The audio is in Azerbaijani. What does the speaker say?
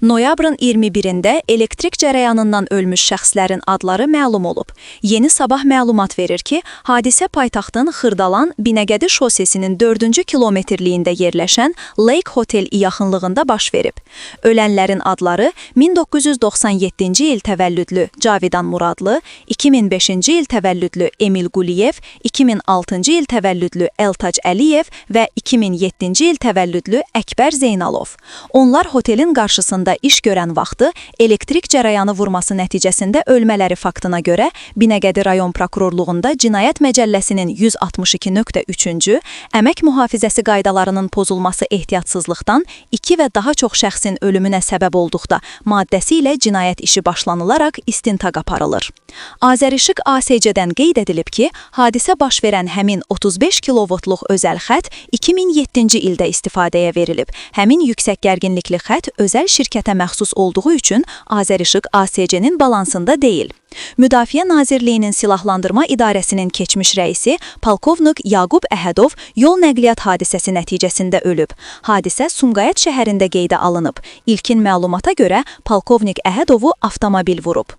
Noyabrın 21-də elektrik cərəyanından ölmüş şəxslərin adları məlum olub. Yeni Sabah məlumat verir ki, hadisə paytaxtın Xırdalan Binəqədi şosesinin 4-cü kilometrliyində yerləşən Lake Hotel yaxınlığında baş verib. Ölənlərin adları 1997-ci il təvəllüdlü Cavidan Muradlı, 2005-ci il təvəllüdlü Emil Quliyev, 2006-cı il təvəllüdlü Eltac Əliyev və 2007-ci il təvəllüdlü Əkbər Zeynalov. Onlar otelin qarşısında iş görən vaxtı elektrik cərəyanı vurması nəticəsində ölmələri faktına görə Binəqədi rayon prokurorluğunda Cinayət Məcəlləsinin 162.3-cü əmək mühafizəsi qaydalarının pozulması ehtiyatsızlıqdan 2 və daha çox şəxsin ölümünə səbəb olduqda maddəsi ilə cinayət işi başlanılaraq istintaq aparılır. Azərişıq ASC-dən qeyd edilib ki, hadisə baş verən həmin 35 kilovoltluq özəl xətt 2007-ci ildə istifadəyə verilib. Həmin yüksək gərginlikli xətt özəl şirkətə məxsus olduğu üçün Azərişıq ASC-nin balansında deyil. Müdafiə Nazirliyinin Silahlandırma İdarəsinin keçmiş rəisi polkovnik Yaqub Əhədov yol nəqliyyat hadisəsi nəticəsində ölüb. Hadisə Sumqayıt şəhərində qeydə alınıb. İlkin məlumata görə polkovnik Əhədovu avtomobil vurub.